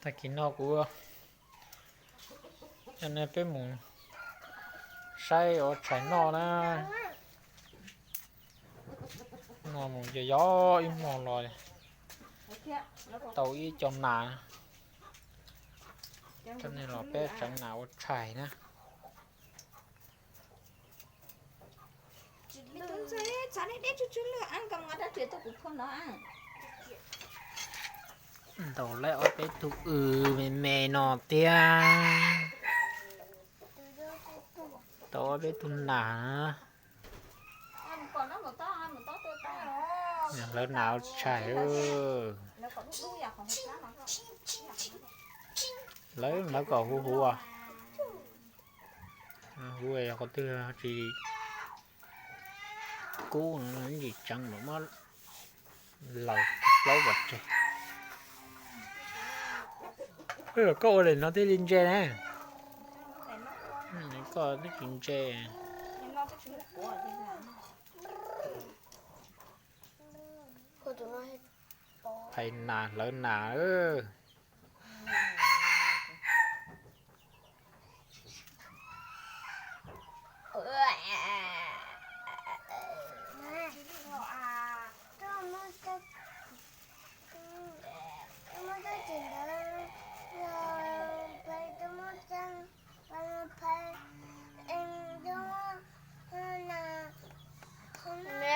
Tag kis no kuv coj nej peb mus saib ua tshais noj na. No mus yos yos ib hmo los tau ib co nas, coj nej los peb tseev nas ua tshais na. Ntaus laib ob peb tug w me me no thiab. Tau ob peb tug nas. Hlawv nas ua tshais. Lawv, lawv kom huv huv, huv yog qhov twg tsis kub, ib ntsis tseev mam muab laws plaub pov tseg. Koj ua li no thiaj li ntse ne. Koj twb tsis ntse. Phais nas hlawv nas.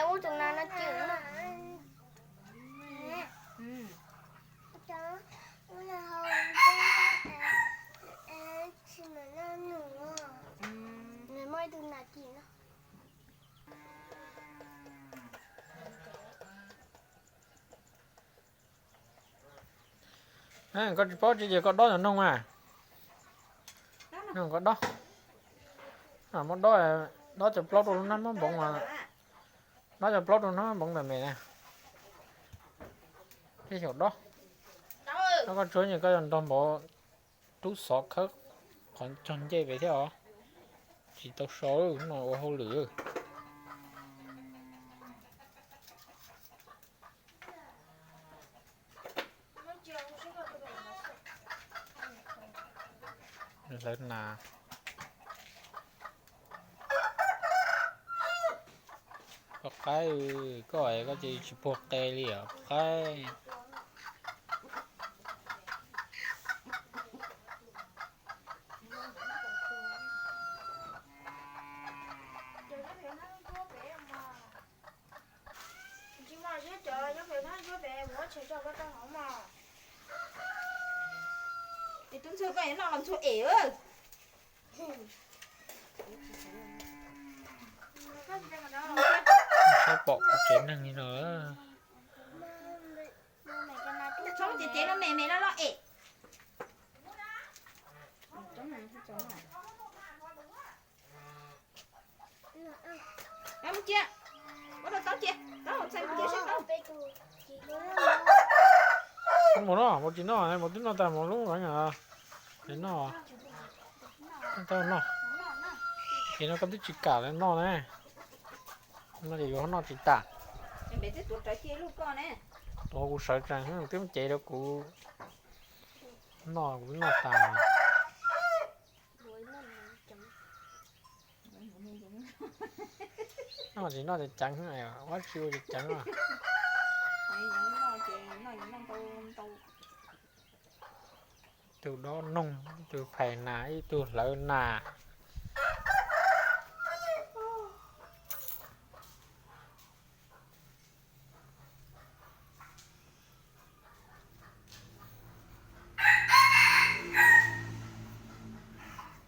Ua tus nas no cim no. Nws muaj ib tug nas cim no. Koj tsis paub tsi ces koj dob cov noog mas. Noog koj dob. Muab dob, dob cov plaub rau lub hnab muab npoov, dob cov plaub rau hnab muab npoov ntawm me na. Thiab xyaum dob. Dob koj tsuag ces koj yuav nrog npov rub xov khawb qhov cog ncej pem thiab os. Tsis tau so, no ua hauj lwm. Hlawv nas. Koj qaib, koj koj ces tsis puag qe li os qaib. Es tub ntxawg koj noj los ntxuag em. Saib pom kuv tsev neeg li no. Txhob ces cev los me me los los em. Mus cia, ua rau tau cia, tau txais mus cia seb tau. Mus no, mus tsis noj, mus twb noj tag mus lub no. Tau noj. Ces no koj twb tsis kam noj na. No ces yuav noj tsis tas. Ua kuv sawv tsees twb cev rau kuv noj, kuv noj tas. Noj tsis noj ces ceev, ua tsis ua ces ceev. Ib tug dob noog, ib tug phais nas, ib tug hlawv nas.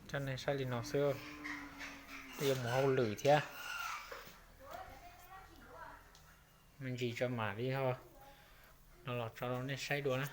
Coj nej saib li no xwb, yuav mus hauj lwm thiab. Me ntsis tso mam li ho los tso rau nej saib dua na.